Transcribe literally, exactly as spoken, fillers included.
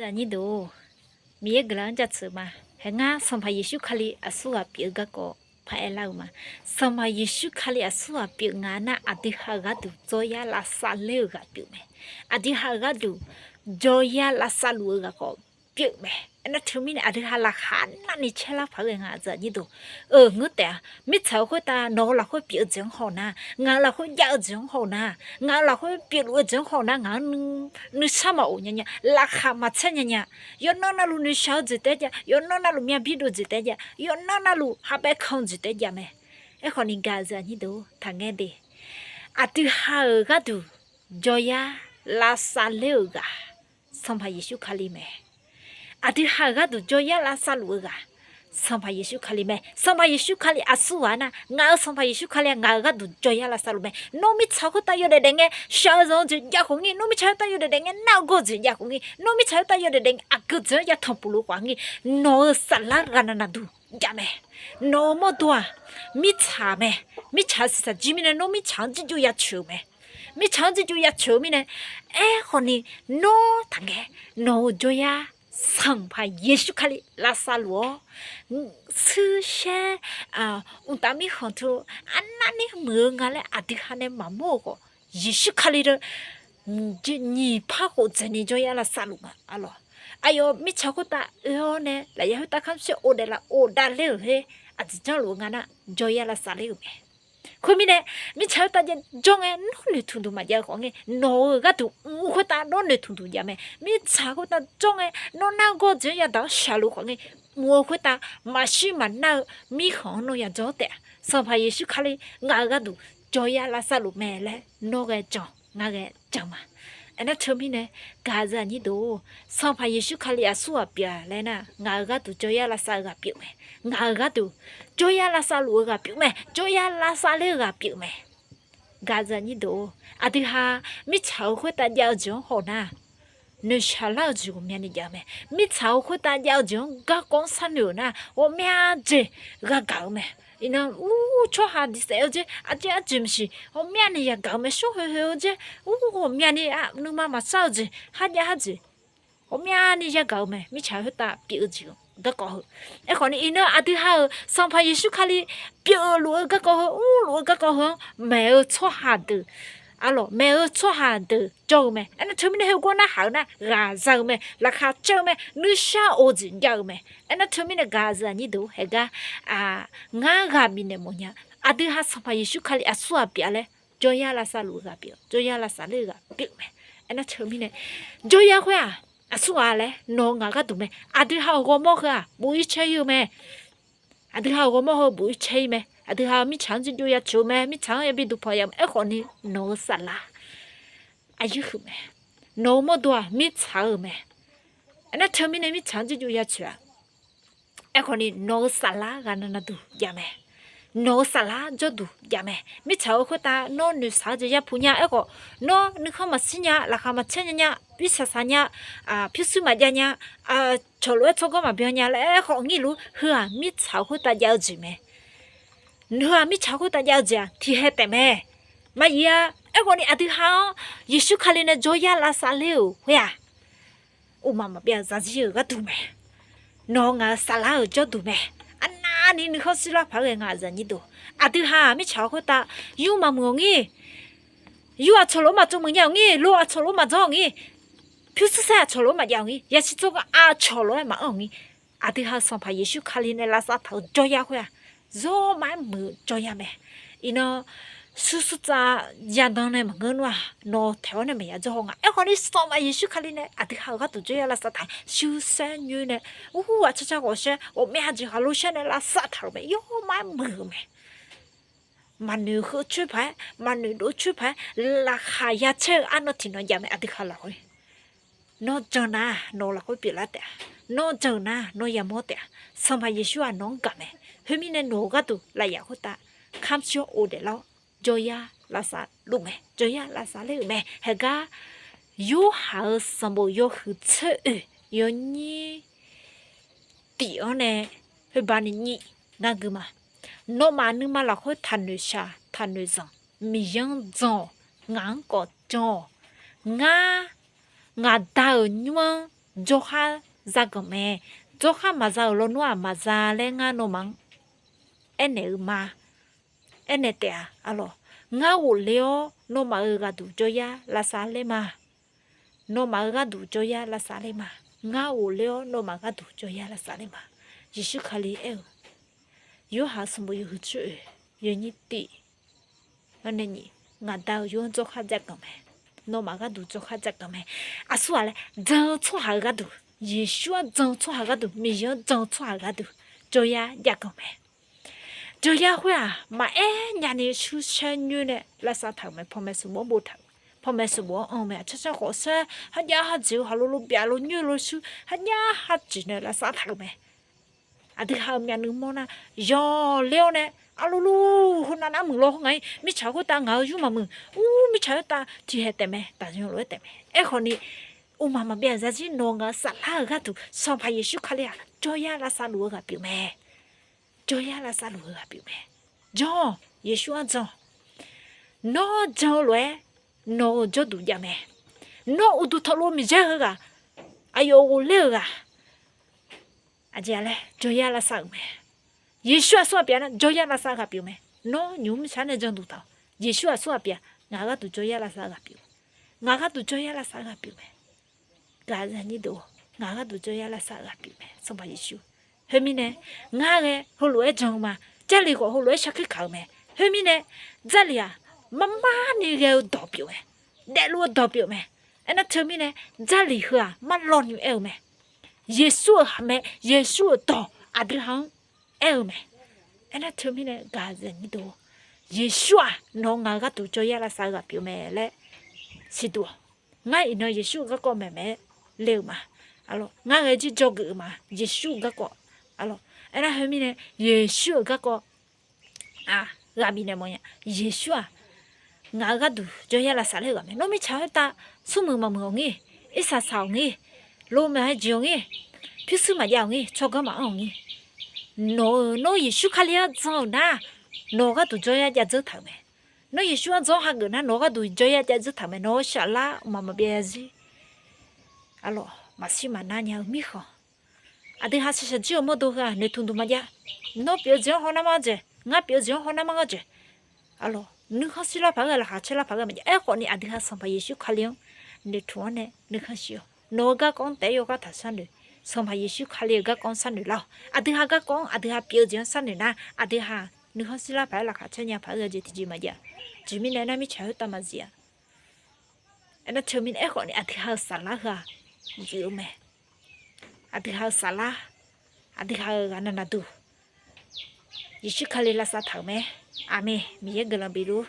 Aqnyir deuq-or, Miqyaer guiqlanq-anr jaceuq ma. Hae ngar Sanqpaq Yeqsur Kali aqsurghaq pyeuf-eu garkawv paraer lar-eu ma. Sanqpaq Yeqsur Kali aqsurghaq pyeuf nga nar, aqdui ha-euq gharduq jawryar lavsav ler-eu ghaq pyeuf mae. Aqdui ha-euq gharduq jawryar lavsav luf-eu ghaq khawf pyeuf mae. Aernar teumirnae aqdui ha laqkhaq navni caerlar paq-aer ghae nga, aqyuif aqnyir deuq. Ngeur taef-a, mirtsaq-euq khoertav nawq-eu lafkhoer pyeuf-eu jeq-anr haw nar, ngaq-euq lafkhoer jav-eu jeq-anr haw nar, ngaq-euq lafkhoer pyeufluf-eu jeq-anr haw nar, ngaq-anr nuisar maqof nya nya, laqkhaq maqtser nya nya. Yawqnan navluf noeqshaq-eu jeq taef-aer jav, yawqnan navluf myavbir dov jeq taef-aer jav, yawqnan navluf habae kan-eu jeq taef-aer jav mae. Aerkhawf ni gaq-eu aqnyir deuq-or, taqngaer de. Aqdui ha-euq gharduq jawryar lavsav ler-euq ghaq, Sanqpaq Yeqsur Kali mae. Aqdui ha-euq gharduq jawryar lavsav luf-eu ghaq, Sanqpaq Yeqsur Kali mae. Sanqpaq Yeqsur Kali aqsurghaq nar, ngaq-euq Sanqpaq Yeqsur Kali-aq ngaq-euq gharduq jawryar lavsav luf mae. Nawr mirtsaq khoertav yawdaef daef ngae shaq-eu zanq-eu jeq jav khawf ngir, nawr mirtsaq khoertav yawdaef daef ngae nar-eu gawr-eu jeq jav khawf ngir, nawr mirtsaq khoertav yawdaef daef ngae aqgeu jeq-anr ya tanqpuq luf khawf ngir, nawq-euq saflar ghaqnaq naqduq jav mae. Nawq-euq mawrdo-aq mirtsaq mae. Mirtsaq siqsaq jir mirnae nawr mirtsaq-anr jirjov ya coeq-euq mae. Mirtsaq-anr jirjov ya coeq-eu mirnae, aerkhawf ni nawr taqngae, nawq-euq jawryar Sanqpaq Yeqsur Kali lavsav luf-awr, surshaer, mqtav mirkhanq teu arnavni muiq-eu nga laer aqdui ha nae maqmawr-eu khawf, Yeqsur Kali deuq nyiq par khof dzaeqni jawryar lavsav luf nga arlawq. Aqyawf mirtsaq khoertav oe-awr nae lafyaq khoertav kamr sher of daef laf of dav ler-euq her aqjeq janrluf-eu nga nar, jawryar lavsav ler-euq mae. Khoermirnae, mirtsaq khoertav jav jawr ngae nawr noeqtmq duq maqjav-eu khawf ngae, nawq-euq gharduq mq-eu khoertav nawr noeqtmq duq jav mae. Mirtsaq khoertav jawr ngae nawr nargawr jeq-anr yadaq-awr shaqluf khawf ngae, mq-eu khoertav maqshir maqnar-eu mirkhanq-anr nawr yajawr taef-a. Sanqpaq Yeqsur Kali ngaq-euq gharduq jawryar lavsav luf mae laer nawr ghae jan, ngar ghae jan ma. Aernar teumirnae, gaq-eu aqnyir deuq-or, Sanqpaq Yeqsur Kali aqsurghaq pyeuf-a laer nar, ngaq-euq gharduq jawryar lavsav-eu ghaq pyeuf mae. Ngaq-euq gharduq jawryar lavsav luf-eu ghaq pyeuf mae. Jawryar lavsav ler-eu ghaq pyeuf mae. Gaq-eu aqnyir deuq-or, aqdui ha mirtsaq-euq khoertav jav-eu jeq-anr haw nar, noeqshaq lar-eu jeq ghawqmyani jav-eu mae. Mirtsaq-euq khoertav jav-eu jeq-anr garkawv-anr sharnoeq-euq nar, ghawqmya jeq ghaq gaq-eu mae. Iqnan ur tsawrhaq diq saef-eu jeq, aqjeq aqjeq maqsiq ghawqmyani yagaq-eu mae. Shawr hoehoe-eu jeq, ur ghawqmyani nuima maqsar-eu jeq, kharjav kharjeq ghawqmyani yagaq-eu mae. Mirtsaq khoertav pyeuf-eu jeq garkawv heu. Aerkhawf ni iqnan aqdui ha-euq Sanqpaq Yeqsur Kali pyeufluf-eu garkawv heu, urluf-eu garkawv heu-anr maeq-eu tsawrhaq deuq, arlawq maeq-eu tsawrhaq deuq jawr-eu mae. Aernar teumirnae heugar narhaq-eu nar ghaq za-eu mae, laqkhaq caer-eu mae, nuishar of-eu jeq jav-eu mae. Aernar teumirnae gaq-eu aqnyir deuq-or, heugar ngar ghaq bifnaeq mawfnya. Aqdui ha Sanqpaq Yeqsur Kali aqsurghaq pyeuf-a laer jawryar lavsav luf-eu ghaq pyeuf, jawryar lavsav ler-eu ghaq pyeuf mae. Aernar teumirnae jawryar khoer-aq aqsurghaq laer nawq-eu ngaq gharduq mae. Aqdui ha-euq ghawrmawr heu-aq buf-ir caer-ir-eu mae. Aqdui ha-euq ghawrmawr heu buf-ir caer-ir mae. Aqdui ha mirtsaq-anr jirjov ya coeq-eu mae. Mirtsaq-anr yabi duqpanq ya mae. Aerkhawf ni nawq-eu saflar aqyuif huiq mae. Nawq-eu mawrdo-aq mirtsaq-eu mae. Aernar teumirnae mirtsaq-anr jirjov ya coeq-a. Aerkhawf ni nawq-eu saflar ghaqnaq naqduq jav mae. Nawq-eu saflar jawrduq jav mae. Mirtsaq-eu khoertav nawr noeqshaq-eu jeq yapuq nya. Aerkhawf nawr nuikhanr maqshir nya, laqkhaq maqcaer nya nya, pyursaq saq nya, pyurshuir maqjav nya, cawq lof-aer tsawrganr maqbyan nya laer aerkhawf ngir luf-ur. Heu-aq mirtsaq-eu khoertav jav-eu jeq mae. Heu-aq mirtsaq khoertav jav-eu jeq-aq tiqhae taef mae. Maqyif-a. Aerkhawf ni aqdui ha-anr Yeqsur Kali nae jawryar lavsav ler-euq khoer-aq, uqmaq maqbyav zarzir-euq gharduq mae. Nawq-eu ngaq-euq saflar-euq jawrduq mae. Arnavni nuikhanr shirlar paq-aer ghae nga, aqyuif aqnyir deuq. Aqdui ha-aq mirtsaq khoertav yur maqmuiq-awq ngir, yur aqcawq lof-aer maqtsov muiq nya-awq ngir, lo aqcawq lof-aer maqdzawr-awq ngir, pyurshuir saer aqcawq lof-aer maqjav-awq ngir, yasiq tsawrganr aqcawq lof-aer maqanr-awq ngir, aqdui ha Sanqpaq Yeqsur Kali nae lavsav taq-euq jawryar khoer-aq, zawr maqaer muiq-eu jawryar mae. Iqnan sursur tsav yadan nae maqngeur nar-aq, nawq taeq-awr nae maqya dzawr haw nga. Aerkhawf ni Sanqpaq Yeqsur Kali nae aqdui ha-euq gharduq jawryar lavsav taq-eu shurshaer nyoer nae, ur aqcar car ghawqshaer ghawqmya jeq haqlo shaer nae lavsav taq-euq mae. Yawr maqaer muiq-eu mae. Maqnoeq heu coer paq-aer, maqnoeq dov coer paq-aer, laqkhaq ya caer-eu arnan tiqnan jav mae. Aqdui ha lafkhoer nawr jan nar, nawq-eu lafkhoer pyeuflar taef-a. Nawr jan-eu nar nawr yamawr taef-a. Sanqpaq Yeqsur-aq nawq-anr gaq mae. Khoermirnae nawq-eu gharduq lafyaq khoertav kamr shir-awr of daeflar-awr, jawryar lavsav luf mae. Jawryar lavsav ler-euq mae. Heugar Yorhaq-euq sanqbof yawhuiq tser oeq yawnyir tiq-anr nae khoerbani nyif ngar gui ma. Nawmaf nuima lafkhoer taqnoeq shaq taqnoeq zanq, Miqyaer-anr jan-awq. Ngaq-anr khawf jan-awq. Ngar, ngaq Da-euq nymr-anr jawrkhar zaganq mae. Jawrkhar maqza-euq lawnmr-aq maqza laer ngar nawmaf-anr aernaeq-eu ma. Aernaeq taef-a arlawq. Ngar ghofler-awr nawmaf-euq gharduq jawryar lavsav ler ma. Nawmaf-euq gharduq jawryar lavsav ler ma. Ngar ghofler-awr nawmaf gharduq jawryar lavsav ler ma. Yeqsur Kali aer-eu, Yorhaq sanqbof yawhuiq tsoer-oe, yawnyir tiv, nae nyiq, ngaqda-euq yawr-anr jawrkhar jav ganq mae. Nawmaf gharduq jawrkhar jav ganq mae. Aqsur-aq laer jan-eu tsawrhaq-euq gharduq, Yeqsur-anr jan-eu tsawrhaq gharduq, Miqyaer-anr jan-eu tsawrhaq gharduq jawryar jav ganq mae. Jawryar khoer-aq maqaer nyani shurshaer nyoer nae lavsav taq-euq mae. Panmaeq sanqbof-anr boftaq-euq, panmaeq sanqbof-anr anr-eu mae. Aqcawq cawq khawf saer, kharjav kharjeq-eu haqlo lo byaf lo nyoer lo shuir, kharjav kharjeq nae lavsav taq-euq mae. Aqdui ha-euq myavnuiv mawr nar, yawqler-awr nae arlulu heunav nar muiq law, ngaq-ir mirtsaq khoertav ngaq-euq yur maqmuiq, ur, mirtsaq khoertav tiqhaeq taef mae, taqyan lof-aer taef mae. Aerkhawf ni, mqmaq maqbyav zarzir nawq-eu ngaq-eu saflar-euq gharduq Sanqpaq Yeqsur Kali-aq jawryar lavsav luf-eu ghaq pyeuf mae. Jawryar lavsav luf-eu ghaq pyeuf mae. Jan-awq, Yeqsur-anr jan-awq. Nawr jan-eu lof-aer nawq-euq jawrduq jav mae. Nawr uqduq tawqlov Miqyaer heughaq, aqyawf ghofler-euq ghaq, aqjeq laer jawryar lavsav-euq mae. Yeqsur aqsur ghaq pyeuf nar jawryar lavsav ghaq pyeuf mae. Nawr nymq-mr mirtsaq nae janduq taq-awq. Yeqsur aqsur ghaq pyeuf-aq, ngaq gharduq jawryar lavsav ghaq pyeuf, ngaq gharduq jawryar lavsav ghaq pyeuf mae. Gaq zaqnyir deuq-or, ngaq gharduq jawryar lavsav ghaq pyeuf mae Sanqpaq Yeqsur. Khoermirnae, ngar ghae heulof-aer jan-eu ma. Jarlif khawf heulof-aer sharkuir kaq-euq mae. Khoermirnae, Jarlif-aq, marmarni ghae-eu dawq pyeuf mae. Daefluf-eu dawq pyeuf mae. Aernar teumirnae, Jarlif heu-aq marlawvni aer-eu mae. Yeqsur-euq haq mae. Yeqsur-euq dawq aqdui ha-anr aer-eu mae. Aernar teumirnae gaq zaqnyir deuq-or, Yeqsur-aq nawq-eu ngaq-eu gharduq jawryar lavsav-eu ghaq pyeuf mae laer siqduq-awq. Ngar iqnan Yeqsur-euq garkawv maeqmaeq-aer le-euq ma. Arlawq, ngar ghae jir dzawgeuf-euq ma. Yeqsur-euq garkawv. Arlawq, aernar khoermirnae Yeqsur-euq garkawv ghaq bifnaeq mawfnya. Yeqsur-aq ngaq-eu gharduq jawryar lavsav ler-eu ghaq mae. Nawr mirtsaq khoertav smrmuiq maqmuiq-awq ngir, irsaq saq-awq ngir, lomaf-aer jeq-awq ngir, pyurshuir maqjav-awq ngir, tsawrganr maqanr-awq ngir, nawq-eu, nawr Yeqsur Kali-anr jan-euq nar, nawq-eu gharduq jawryar jav dzeur taq-euq mae. Nawr Yeqsur-anr jan hageuf nar, nawq-eu gharduq jawryar jav dzeur taq-euq mae. Nawq-eu saflar mqmaq maqbyav zarzir arlawq, maqshir maqnar nya-eu mirkhanq, aqdui ha shaqshaq jir-eu mawrdo heu-aq noeqtmq duq maqjav. Nawr pyeuf-eu jeq-anr hawnar mar-eu jeq, ngar pyeuf-eu jeq-anr hawnar mar-eu jeq. Arlawq, nuikhanr shirlar paq-aer, laqkhaq caerlar paq-aer maqjav. Aerkhawf ni aqdui ha Sanqpaq Yeqsur Kali-anr noeqtmq-awr nae nuikhanr shir-awq. Nawq-eu garkawv-anr taef-aer yawkar taq sharnoeq. Sanqpaq Yeqsur Kali-euq garkawv-anr sharnoeq lar-awq. Aqdui ha garkawv-anr, aqdui ha pyeuf-eu jeq-anr sharnoeq nar, aqdui ha nuikhanr shirlar paq-aer, laqkhaq caer nya paq-aer ghae jeq tiqjeq maqjav. Aqjeq mirnae aernar, mirtsaq khoertav maqzif-a. Aernar teumirnae aerkhawf ni aqdui ha-euq saflar heu-aq zif-eu mae. Aqdui ha-euq saflar, aqdui ha-euq ghaqna naqduq, Yeqsur Kali lavsav taq-euq mae. Aqmeq. Miqyaer guiqlanq bifluf-ur.